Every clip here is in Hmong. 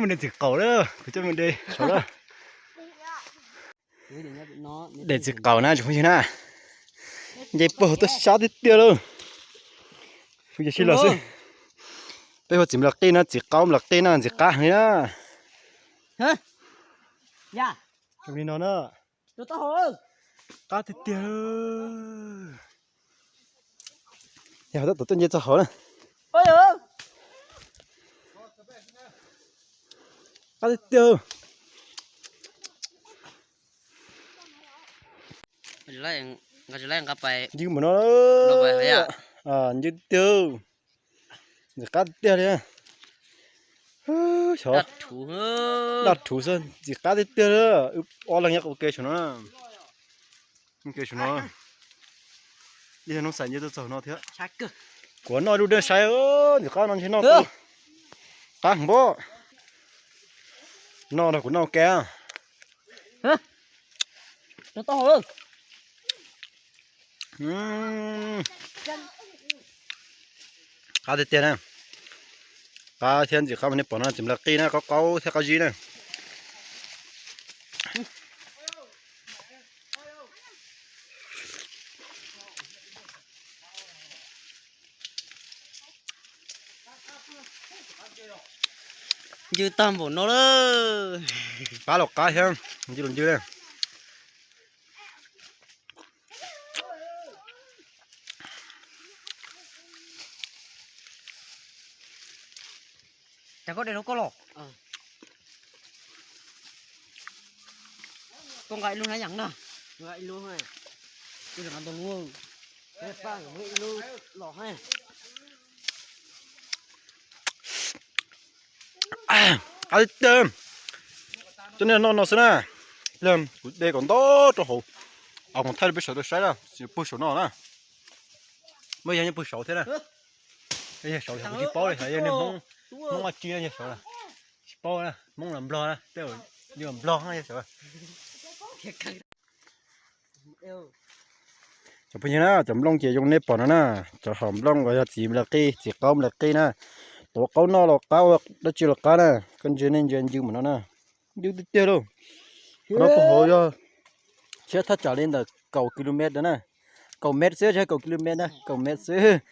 De txiv qaub lawm, kuv coj mus de saud lawm. De txiv qaub na tsoom phooj ywg na. Nce puag hauv tuaj sab tiag tiag lauj. Kuv cia siv los xwb. Peb hu txiv nplaws qij na, txiv qaub nplaws qij na, ntxim qab heev li na. Zoo li no na. Qab tiag tiag. Yog tab tom tuaj nce txog hauv na. Qab tiag tiag. Ncw npaum no, ncw tiag tiag. Ntxim qab tiag tiag li. Xyov, daj rhuv xwb, ntxim qab tiag tiag li. Wb ob leeg nyob ua ke saum no, ua ke saum no. Ib hnub xais nce tuaj txog no thiab. Kuv noj lub dej saib, ntxim qab no ntshe noj tau. Qab heev pob. Noj nrog kuv noj ua ke. Qab tiag tiag na. Qab thiab ntxim qab mas nej pom no, txiv nplaws qij na, qaub qaub thiab qab zib na. Ncw tag npaum no lawm. Qab los qab thiab, ncw los ncw na. Cas koj de rau koj los? Koj nqa ib lub na yam na. Nqa ib lub, ib lub los. Qab tiag. Coj nej noj no xwb na. Kuv de kom ntau rau hauv. Au, koom thaij rau peb sawv daws saib na, puag saum no na. Muaj yog nyob puag saud thiab na. Yog saud kuv tsis paub li, yog nej Hmoob, Hmoob Vaj Tsib na yog saud. Tsis paub na, Hmoob los Nplog na, tej zaum yog Nplog yog saud. Cov phooj ywg na, cov nplooj ces zoo nej pom no na, cov hom nplooj uas yog txiv nplaws qij, txiv qaub nplaws qij na. Tuav qaub noj los qab, ua dab tsi los qab na, koj ntsia nej ntsia ncw npaum no na, ncw tiag tiag lauj. Qhov no puag hauv yog siab thaj tsam li ntawm kaum ki lu mev na, kaum mev xwb, tsis yog kaum ki lu mev na, kaum mev xwb.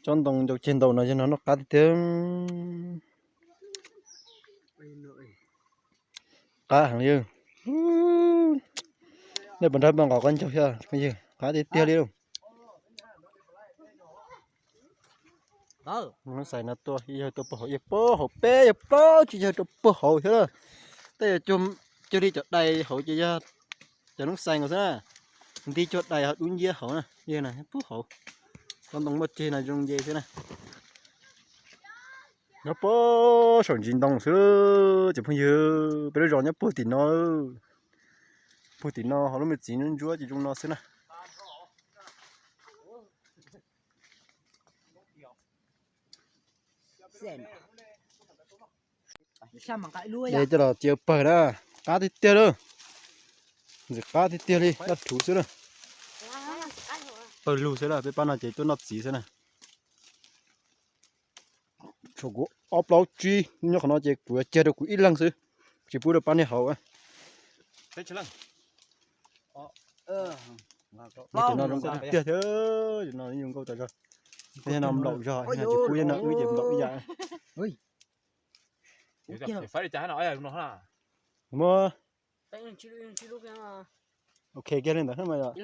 Tsob ntoo ncau ceg ntau no yog no noj qab tiag tiag. Qab heev li. Nej puas nrog nplooj nqos qab ncaug thiab phooj ywg, qab tiag tiag li lauj. Hnub xais no tuaj yog tuaj puag hauv, yog puag hauv peb, yog plaub tsis yog rau puag hauv thiab na. Tej zaum cuag li cov dais hauv ces yog cov hnub xais nkaus xwb na. Nti cuag dais ho dub nciab hauv na, yog na puag hauv. Tsob ntoo muaj ceg no zoo nce xwb na. Nyob puag saum ntsis ntoo xwb, cov phooj ywg, peb lub zos nyob puag tim no. Puag tim no ho lub me txiv ntsuab ntsuab ces zoo no xwb na. De coj los cia pawg na, qab tiag tiag lawm. Ntxim qab tiag tiag li, daj rhuv xwb na. Pawg lug xwb na, peb pab no ces tuaj noj txiv xwb na. Tshuav kuv ob plaub tsib nyob qhov no ces kuv yuav cia rau kuv ib leeg xwb, tsis pub rau pab niag hauv. Cov no zoo nkauj tiag tiag thiab, cov no zoo nkauj tas zog. Tej no nplaum zog, tsis pub cov no wb ces nplaum ib yam. Muab. Ok kiag li ntawd mas yog.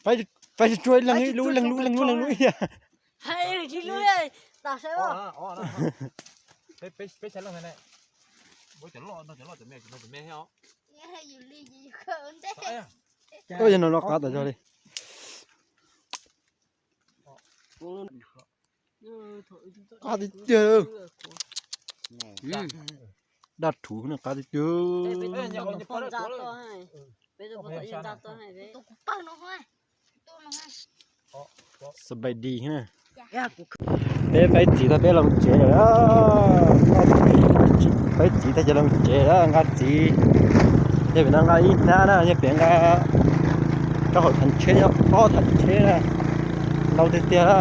Faib tsuag ib leeg ib lub, ib leeg lub, ib leeg lub, ib leeg lub ib yam. Ua yog no no qab tas zog li. Qab tiag tiag. Daj rhuv no qab tiag tiag. Xab npais dis na. Peb faib txiv tag peb los tsev lawm. Faib txiv tag ces los tsev lawm, nqa txiv. Yog pem no nqa ib hnab na, yog pem nqa rau hauv thav tsheb, nyob ob thav tsheb na. Ntau tiag tiag na.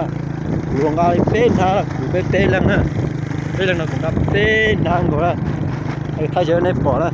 Kuv nqa li peb hnab, kuv peb peb leeg na. Peb leeg no kuv nqa peb hnab nkaus na. Thaij ze nej pom na.